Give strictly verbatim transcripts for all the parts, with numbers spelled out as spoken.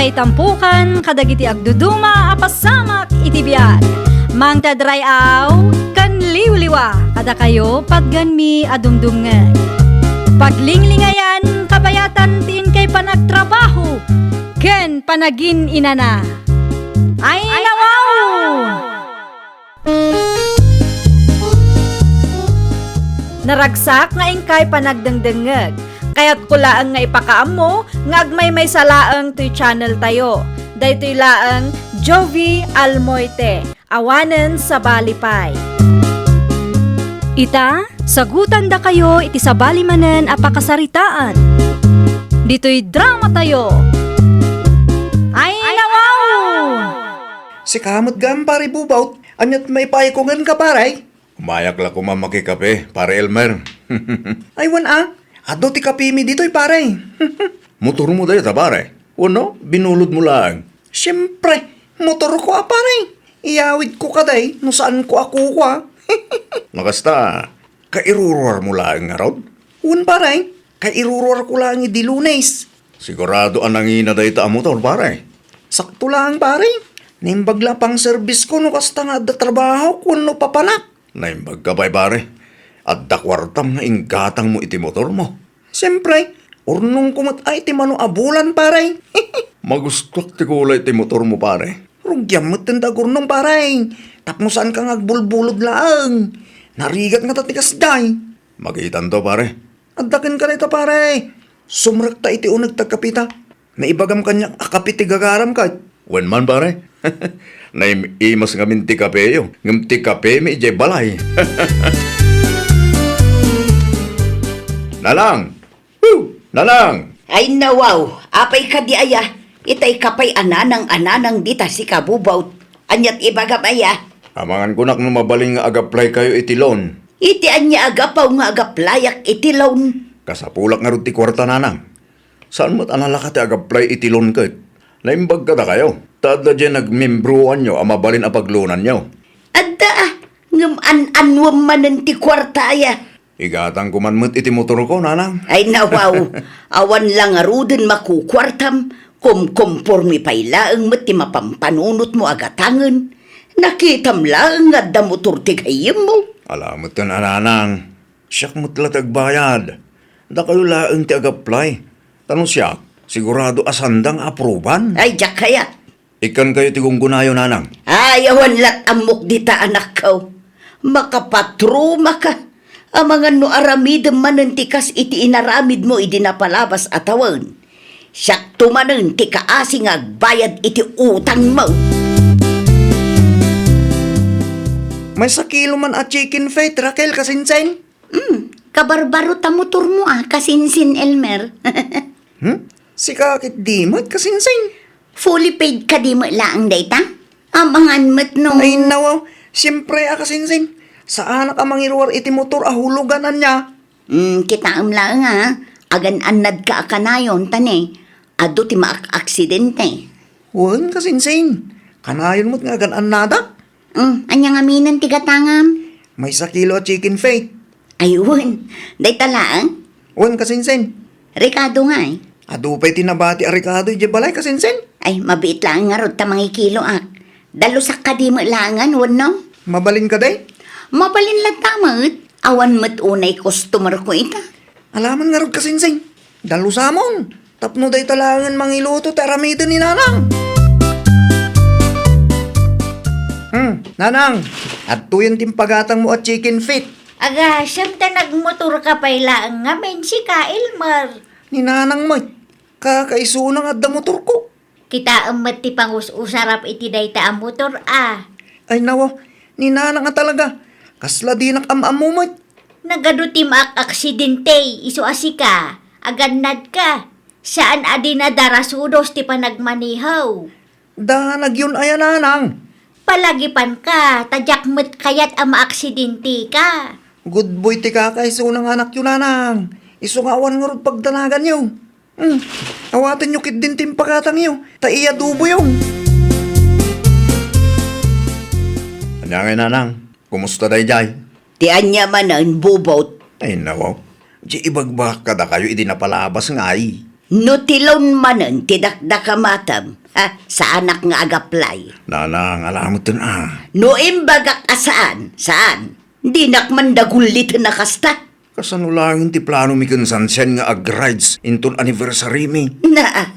Ay tampukan kadagiti agduduma a pasamak iti biag. Mangted ray-aw ken liwliwa kadakayo patgenmi a dumdumngeg. Paglinglingayan, kabayatan ti inkay panagtrabaho ken panagin-inana. Ay, nawaw! Naragsak nga inkay panagdengdengngeg. Kayatko laeng nga ipakaammo nga agmaymaysa laeng toy channel tayo. Daytoy laeng Jovie Almoite, awanen sabali pay. Ita, sagutandakayo iti sabali manen a pakasaritaan. Ditoy drama tayo. Ay, nawaw! Sika met gayam, Pare Bubaw. Aniat maipaayko kenka, pare? Umayak la koma makikape, Pare Elmer. Ay, wen a. Adu ti kapemi ditoy, pare. Motormo dayta, pare? Wenno, binulodmo laeng? Siempre, motorko a, pare. Iyawidko kadi no saanko a kukua. No kasta, kairuruarmo laeng ngarud? Wen, pare. Kairuruarko laeng idi Lunes. Sigurado a nangina dayta a motor, pare? Sakto laeng, pare. Naimbag la a pangserbisko no kasta nga adda trabahok wenno papanak. Naimbagka pay, pare. Adda kuartam nga inggatangmo iti motormo. Siempre, urnongko met ay ti mano a bulan, pare. Magustuak ti kulay ti motormo, pare. Rugiam met ti agurnong, pare. Tapno saanka nga agbulbulod laeng. Narigat ngata ti kasdiay. Makitanto, pare. Adda kenka dayta, pare. Sumrekta iti uneg ti agkapeta. Naibagam kaniak a kape ti gagaram ket. Wen man, pare. Naim-imas ngamin ti kapeyo, ngem ti kapemi idiay balay. Nanang! Woo! Nanang! Ay, nawaw, apay kadi aya? Itay ka pay a nanang a nanang dita, sika, Bubaw. Aniat ibagam aya? Amangan kunak no mabalin nga agaplaykayo iti loan. Iti ania a gapu nga agaplayak iti loan? Kasapulak ngarud ti kuarta, nanang. Saan met a nalaka ti agaplay iti loan ket? Naimbag kadakayo, ta adda diay nagmembroanyo a mabalin a pagloananyo. Adda, a, ngem an-annuem manen ti kuarta aya? Igatangko man met iti motorko, nanang. Ay, nawaw, awan la ngaruden makukuartam, kumkompormi pay laeng met ti mapampanunotmo a gatangen. Nakitam laeng nga adda motor ti gayyemmo. Ala met ken a, nanang. Siak met la ti agbayad. Dakayo laeng ti agaplay. Ta no siak, sigurado a saanda nga apruban. Ay, diak kayat. Ikkankayo ti gunggonayo, nanang. Ay, awan lat ammok dita, anakko. Makapatrumaka. Amangan no aramidem manen ti kas iti inaramidmo idi napalabas a tawen. Siakto manen ti kaasi nga agbayad iti utangmo. Maysa kilo man a chicken feet, Raquel, kasinsin? Hmm, kabarbaro ta motormo a, kasinsin, Elmer. Hmm? Sika ket di met, kasinsin? Fully paid kadi met laeng dayta? Amangan met no. Ay, nawaw. Siempre a, kasinsin. Saanak a mangiruar iti motor a hulugan ania. Hmm, kitaem laeng a. Agan-annadka a kanayon, ta ne, adu ti maak-aksidente. Wen, kasinsin. Kanayon met nga agan-annadak. Hmm, ania ngamin ti gatangam? Maysa kilo a chicken feet. Ay, wen. Dayta laeng? Wen, kasinsin. Rekado ngay? Adu pay ti nabati a rekado idiay balay, kasinsin. Ay, mabiit laeng ngarud ta mangikiloak. Dalusak kadi met laengen, wenno? Mabalin kadi? Mabalin latta met. Awan met unay customer ko ita. Alaman ngarud, kasinsin. Dalusamon. Tapno dayta laengen mangiluto ti aramiden ni Nanang. Hmm, Nanang, adtoyen ti impagatangmo a chicken feet. Agasem ta nagmotorka pay laeng ngamin, sika, Elmer. Ni Nanang met, kakaisuna nga adda motorko. Kitaem met ti pangus-usarap iti dayta a motor a. Ay, nawaw, ni Nanang a talaga. Kasla dinak am-ammo met. Nagadu ti maak-aksidente, isu a sika, agannadka. Saan a dinadarasudos ti panagmaneho. Danagyon aya, Nanang? Palagipanka, ta diak met kayat a maaksidenteka. Good boy ti kakaisuna nga anakyo, Nanang. Isu nga awan ngarud pagdanaganyo. Hmm, awatenyo ketdin ti impagatangyo, ta iyaduboyo. Ania ngay, Nanang? Kumusta daydiay? Ti ania manen, Bubot? Ay, nawaw. Di ibagbagak kadakayo idi napalabas ngay. No ti loan manen ti dakdakamatem, ha, saanak nga agaplay. Nanang, ala metten a. No imbagak a saan, saan. Dinak man dagulliten a kasta. Kasano laeng ti planomi ken Sunshine nga ag-rides inton anniversary mi? Naa,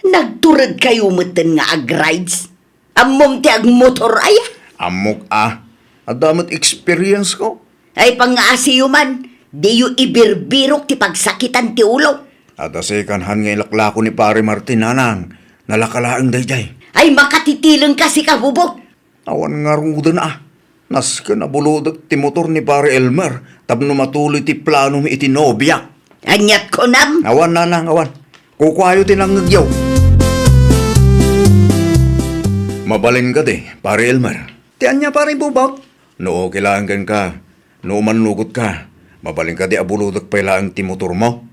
nagturedkayo metten nga ag-rides? Ammom ti agmotor aya? Ammok a. Adda met experience ko. Ay, pangngaasiyo man, diyo ibirbirok ti pagsakitan ti ulo. Adda second hand nga ilaklako ni Pare Martin, nanang. Nalaka laeng daydiay. Ay, makatitileng ka, sika, Bubo. Awan ngaruden a. Nasken a bulodek ti motor ni Pare Elmer tapno matuloy ti planomi iti nobiak. Aniat kunam? Awan, nanang, awan. Kukuayo ti nangngegyo. Mabalin kadi, Pare Elmer? Ti ania, Pare Bubot? No okay laeng kenka, no umannugot ka, mabalin kadi a bulodek pay laeng ti motormo?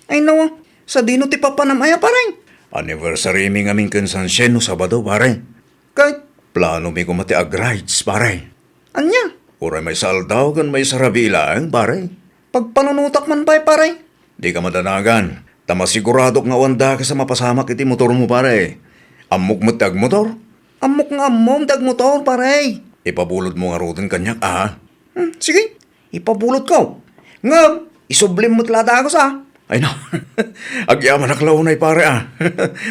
Ay, no. Sadino ti papanam aya, Pare? Anniversary mi ngamin ken Sunshine no Sabado, Pare. Ket? Planomi koma ti ag-rides, pare. Ania? Uray maysa aldaw ken maysa rabii laeng, pare. Pagpanunotak man pay, pare. Dika madanagan, ta masiguradok nga awan dakes a mapasamak iti motormo, pare. Ammok met ti agmotor? Ammok nga ammom ti agmotor, pare. Ipabulodmo ngaruden kaniak, a? Hmm, sige. Ipabulodko. Ngem, isublim met la dagus, a. Ay na, agyamanak la unay, pare, a.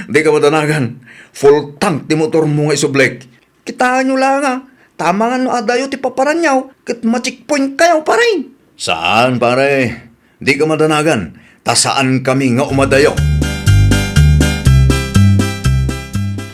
Dika madanagan. Full tank ti motormo nga isublik. Kitaenyo laeng, a. Tamangan no adayo ti paparanyo, ket ma-checkpointkayo, pare. Saan, pare? Dika madanagan, ta saankami nga umadayo.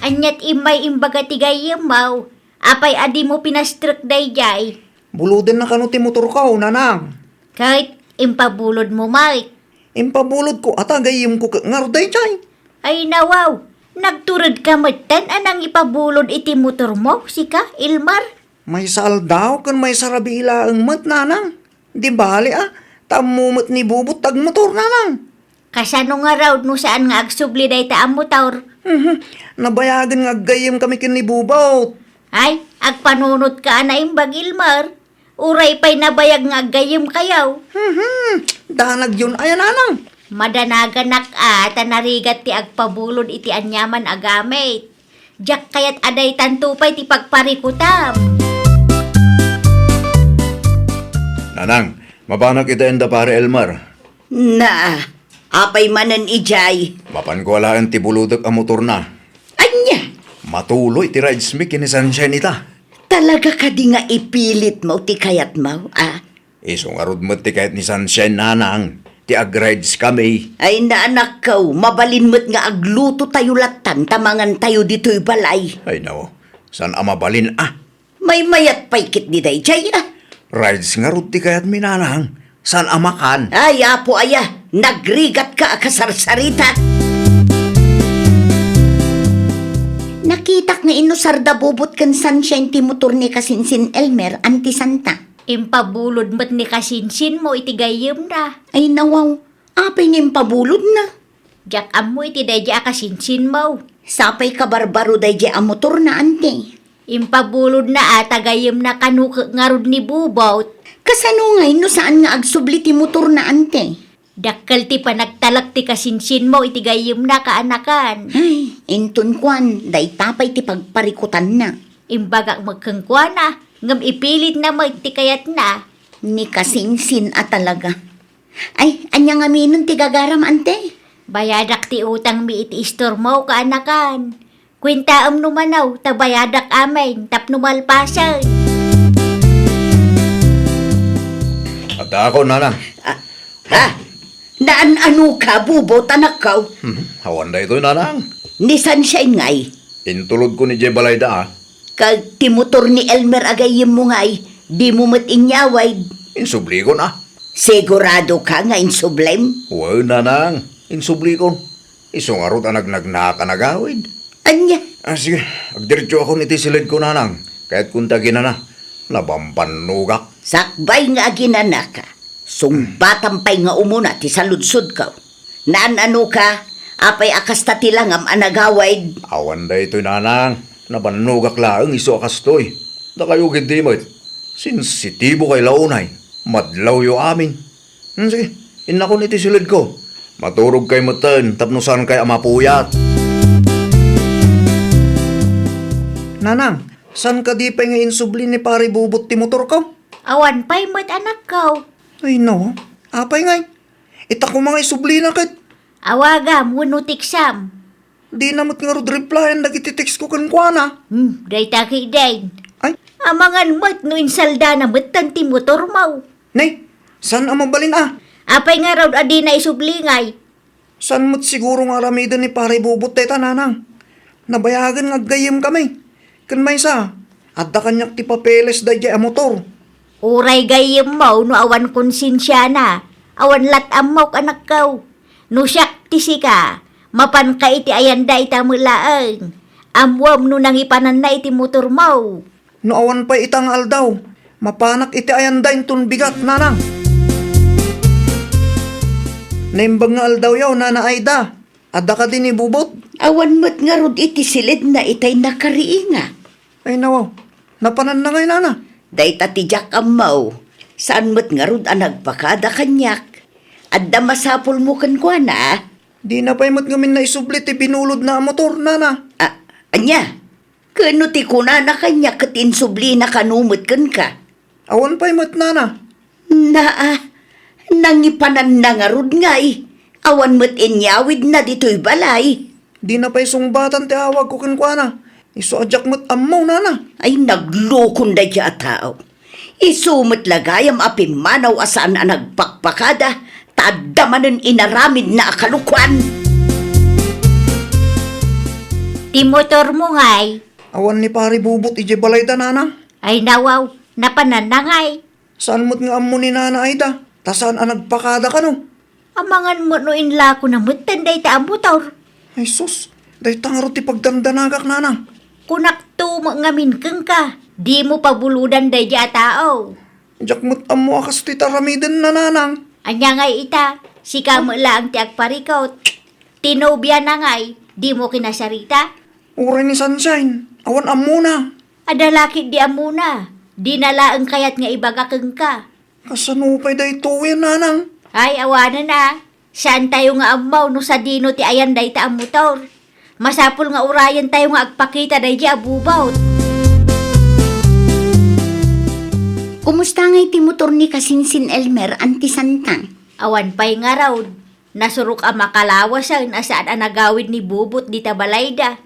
Aniat immay imbaga ti gayyemmo? Apay a dimo pinastrek daydiay? Bulodenna kano ti motorko, nanang. Ket impabulodmo met? Impabulodko a ta gayyemko ket ngarud daydiay. Ay, nawaw, nagturedka metten a nangipabulod iti motormo, sika, Elmer? Maysa aldaw ken maysa rabii laeng met, nanang. Di bale, a, ta ammo met ni Bubot ti agmotor, nanang. Kasano ngarud no saan nga agsubli dayta a motor? Mhm. Nabayagen nga aggayyemkami ken ni Bubot. Ay, agpanunotka a naimbag, Elmer. Uray pay nabayag nga aggayyemkayo. Mhm. Danagyon aya, nanang. Madanaganak a ta narigat ti agpabulod iti aniaman a gamit. Diak kayat a daytanto pay ti pagparikutam. Nanang, mapanak ita enda Pare Elmer. Naa, apay manen idiay? Mapanko alaen ti bulodek a motorna. Ania? Matuloy ti rides mi ken ni Sunshine ita. Talaga kadi nga ipilitmo ti kayatmo, a? Isu ngarud met ti kayat ni Sunshine, nanang, ti agrides kami. Ay, naanakko, mabalin met nga aglutotayo lattan ta mangantayo ditoy balay. Ay, no. Saan a mabalin, a? Maymayat pay ketdi daydiay, a? Rides ngarud ti kayatmi, nanang. Saan a makan? Ay, apo aya, nagrigatka a kasarsarita. Nakitak nga inusar da Bubot ken Sunshine ti motor ni Kasinsin Elmer, Auntie Santa. Impabulod met ni kasinsinmo iti gayyemna. Ay, nawaw. Apay nga impabulodna? Diak ammo iti daydiay a kasinsinmo. Sapay kabarbaro daydiay a motorna, ante. Impabulodna a ta gayyemna kano ket ngarud ni Bubot. Kasano ngay no saan nga agsubli ti motorna, ante? Dakkel ti panagtalek ti kasinsinmo iti gayyemna, kaanakan. Ay, inton kuan, dayta pay ti pagparikutanna. Imbagak met kenkuana, ngem ipilitna met ti kayatna. Ni kasinsin a talaga. Ay, ania ngaminen ti gagaram, ante? Bayadak ti utangmi iti istormo, kaanakan. Kuentaem no mano, ta bayadak amin, tapno malpasen. Addaakon, nanang. Ah, ha? Naan-ano ka, Bubot, anakko? Hmm, awan daytoy, nanang. Ni Sunshine ngay? Intulodko idiay balayda, a. Ket ti motor ni Elmer a gayyemmo ngay, dimo met inyawid? Insublikon, a. Sigurado ka nga insublim? Wen, nanang, insublikon. Isu ngarud a nagnagnaak a nagawid. Ania? Ah, sige, agdiretsoakon iti siledko, nanang. Kayatko ti aginana. Nabambannogak. Sakbay nga aginanaka. Sungbatam pay nga umuna ti saludsodko. Naan-ano ka, apay a kasta ti langam a nagawid? Awan daytoy, nanang. Nabannogak laeng isu a kastoy. Dakayo ketdi met. Sensitibo kay la unay. Madlawyo amin. Hmm, sige, innakon iti siledko. Maturogkay metten tapno saankay a mapuyat. Nanang, saan kadi pay nga insubli ni Pare Bubot ti motorko? Awan pay met, anakko. Ay, no. Apay ngay? Ita koma nga isublina ket. Awagam wenno tekstam. Dina met ngarud replyan dagiti textko kenkuana. Hmm, dayta ketdin. Ay. Amangan met no insaldana metten ti motormo. Ne, saan a mabalin a? Apay ngarud a dina isubli ngay? Saan met siguro nga aramiden ni Pare Bubot dayta, nanang? Nabayagen nga aggayyemkami. Ken maysa, adda kaniak ti papeles daydiay a motor. Uray gayyemmo no awan konsensiana, awan lat-ammok, anakko. No siak ti sika, mapanka iti ayanda ita met laeng. Ammoam no nangipananna iti motormo. No awan pay ita nga aldaw, mapanak iti ayanda inton bigat, nanang. Naimbag nga aldawyo, Nana Aida. Adda kadi ni Bubot? Awan met ngarud iti siledna itay nakariinga. Ay, nawaw. Napananna ngay, nana? Dayta ti diak ammo. Saan met ngarud a nagpakada kaniak. Adda masapulmo kenkuana? Dina pay met ngamin naisubli ti binulodna a motor, nana. Ah, ania? Ken no ti kunana kaniak ket insublina kano met kenka? Awan pay met, nana. Naa, nangipananna ngarud ngay. Awan met inyawidna ditoy balay. Dina pay sungbatan ti awagko kenkuana. Isu a diak met ammo, nana. Ay, naglukon dayta a tao. Isu met la gayam a pimmanaw a saan a nagpakpakada, ta adda manen inaramidna a kalokuan. Ti motormo ngay? Awan ni Pare Bubot idiay balayda, nana. Ay, nawaw, napananna ngay? Saan met nga ammo ni Nana Aida, ta saan a nagpakada kano. Amangan met no inlakona metten dayta a motor. Ay sus, dayta ngarud ti pagdandanagak, nanang. Kunakto met ngamin kenka, dimo pabulodan daydiay a tao. Diak met ammo a kastoy ti aramidenna, nanang. Ania ngay ita, sika met laeng ti agparikut. Ti nobiana ngay, dimo kinasarita? Uray ni Sunshine, awan ammona. Adda la ketdi ammona, dina laeng kayat nga ibaga kenka. Kasano pay daytoyen, nanang? Ay, awanen a. Saantayo nga ammo no sadino ti ayan dayta a motor. Masapul nga urayentayo nga agpakita daydiay a Bubot. Kumusta ngay ti motor ni kasinsin Elmer, Auntie Santa? Awan pay ngarud. Nasurok a makalawasen a saan a nagawid ni Bubot dita balayda.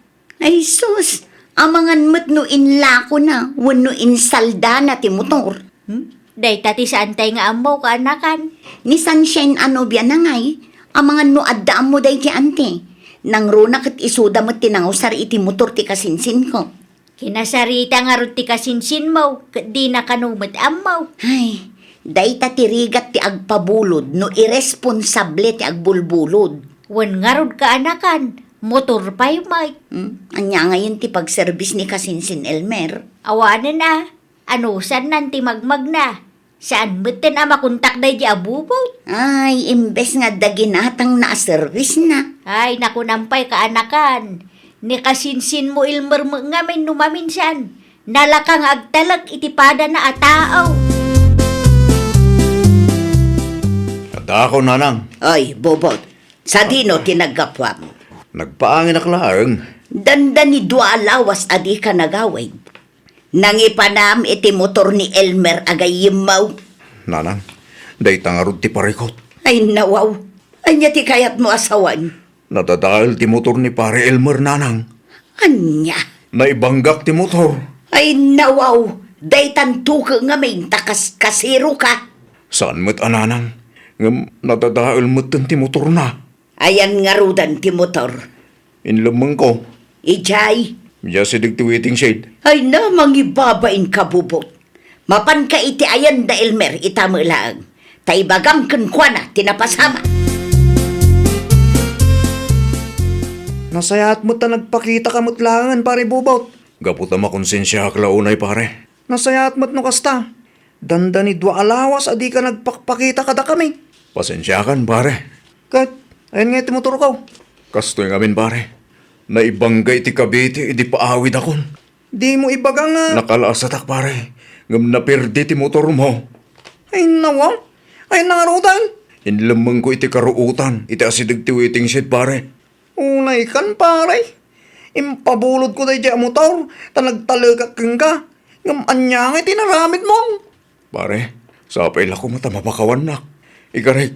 Ay sus, amangan met no inlakona wenno insaldana ti motor. Hmm? Dayta ti saantay nga ammo, kaanakan. Ni Sunshine a nobiana ngay, amangan no adda ammo daydiay, Auntie. Nangruna ket isuda met ti nangusar iti motor ti kasinsinko. Kinasarita ngarud ti kasinsinmo, ket dina kano met ammo. Ay, dayta ti rigat ti agpabulod no iresponsable ti agbulbulod. Wen ngarud, kaanakan, motor pay met. Hmm? Ania ngayen ti pagserbis ni kasinsin Elmer? Awanen a, anusannan ti magmagna. Saan metten a makontak daydiay a Bubot? Ay, imbes nga adda ginatangna a servisna. Ay, nakunam pay, kaanakan. Ni kasinsinmo Elmer met ngamin no maminsan, nalaka nga agtalek iti padana a tao. Addaakon, nanang. Ay, Bubot, sadino ti naggapuam? Nagpaanginak laeng. Dandani dua a lawas a dika nagawid. Nangipanam iti motor ni Elmer a gayyemmo. Nanang, dayta ngarud ti parikut. Ay, nawaw. Ania ti kayatmo a sawen? Nadadael ti motor ni Pare Elmer, nanang. Ania? Naibanggak ti motor. Ay, nawaw. Daytan tuke ngamin ta kas-, kasero ka. Saan met a, nanang. Ngem nadadael metten ti motorna. Ayan ngaruden ti motor? Inlemmengko. Idiay? Idiay asideg ti waiting shed. Ay na, mangibabain ka, Bubot. Mapanka iti ayan da Elmer ita met laeng. Ta ibagam kenkuana ti napasamak. Nasayaat met ta nagpakitaka met laengen, Pare Bubot. Gapu ta makonsensiaak la unay, pare. Nasayaat met no kasta. Dandani dua a lawas a dika nagpakpakita kadakami. Pasensiakan, pare. Ket, ayan nga iti motorko. Kastoy ngamin, pare. Naibangga iti Cavite idi paawidakon. Dimo ibaga nga. Nakalaasatak, pare. Ngem naperdi ti motormo. Ay, nawa. Ay, nangarutan. Inlemmengko iti karuotan iti asideg ti waiting shed, pare. Unaykan, pare. Impabulodko daydiay a motor ta nagtalekak kenka. Ngem ania ngay ti inaramidmo? Pare, sapay la koma ta mapakawannak. Ikarek,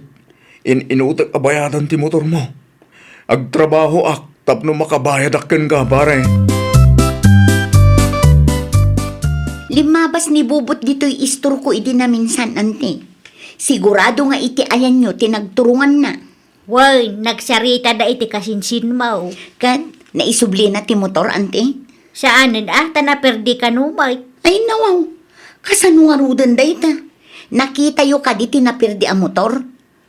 in-inutek a bayadan ti motormo. Agtrabahoak tapno makabayadak kenka, pare. Limmabas ni Bubot ditoy istorko idi naminsan, anti. Sigurado nga iti ayanyo ti nagturonganna. Wen, nagsaritada iti kasinsinmo. Ket naisublina ti motor, anti? Saanen a, ta naperdi kano met. Ay, nawaw. Kasano ngaruden dayta? Nakitayo kadi ti naperdi a motor?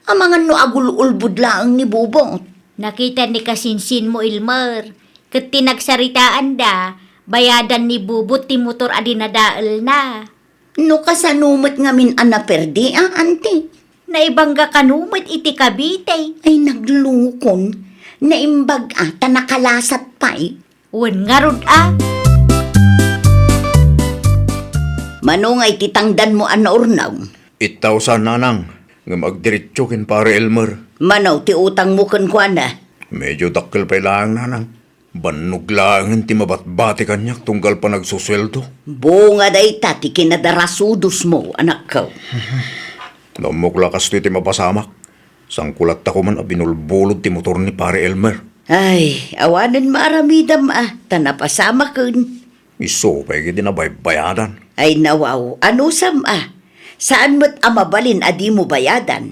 Amangan no agul-ulbod laeng ni Bubot. Nakita ni kasinsinmo, Elmer. Ket ti nagsaritaanda, bayadan ni Bubot ti motor a dinadaelna. No kasano met ngamin a naperdi, a, anti? Naibangga kano met iti Cavite. Ay, naglukon. Naimbag a, ta nakalasat pay. Wen ngarud a. Mano nga iti tangdanmo a naurnaw? Eight thousand, nanang. Ngem agdiretso ken Pare Elmer. Mano ti utangmo kenkuana? Medyo dakkel pay laeng, nanang. Bannog laengen ti mabatbati kaniak tunggal panagsusueldo. Bunga dayta ti kinadarasudosmo, anakko. No ammok la kastoy ti mapasamak, sangko latta koman a binulbulod ti motor ni Pare Elmer. Ay, awanen maaramidam a, ta napasamaken. Isu pay ket ti nabaybayadan. Ay, nawaw, anusam a? Saan met a mabalin a dimo bayadan?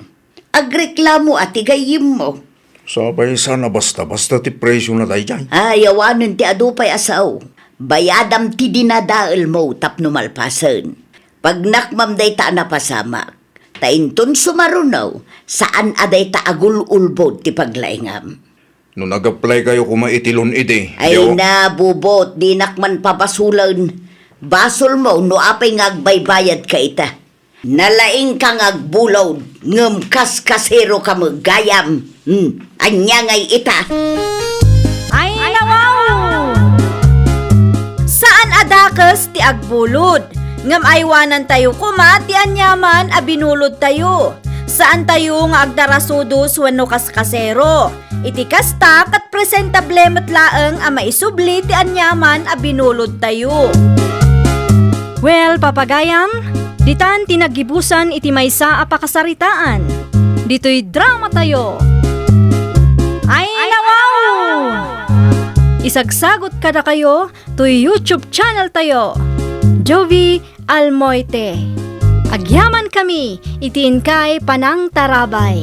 Agreklamo a ti gayyemmo. Sapay saan a basta-basta ti presiona daydiay. Ay, awanen ti adu pay a sao. Bayadam ti dinadaelmo tapno malpasen. Pagnakmam dayta a napasamak. Ta inton sumaruno, saan a dayta agul-ulbod ti paglaingam. No nag-apply kayo koma iti loan idi, Ay di aw- na, Bubot, dinak man pabasolen. Basolmo no apay nga agbaybayadka ita. Nalaingka nga agbulod, ngem kas kasero ka met gayam. Hmm, ania ngay ita? Ay, nawaw! Saan a dakes ti agbulod, ngem aywanantayo koma ti aniaman a binulodtayo. Saantayo nga agdarasudos wenno kaskasero. Iti kasta, ket presentable met laeng a maisubli ti aniaman a binulodtayo. Well, papagayam, ditan ti naggibusan iti maysa a pakasaritaan. Ditoy dramatayo. Ay, nawaw! Isagsagot kadakayo toy YouTube channeltayo, Jovie Almoite. Agyamankami iti inkay panangtarabay.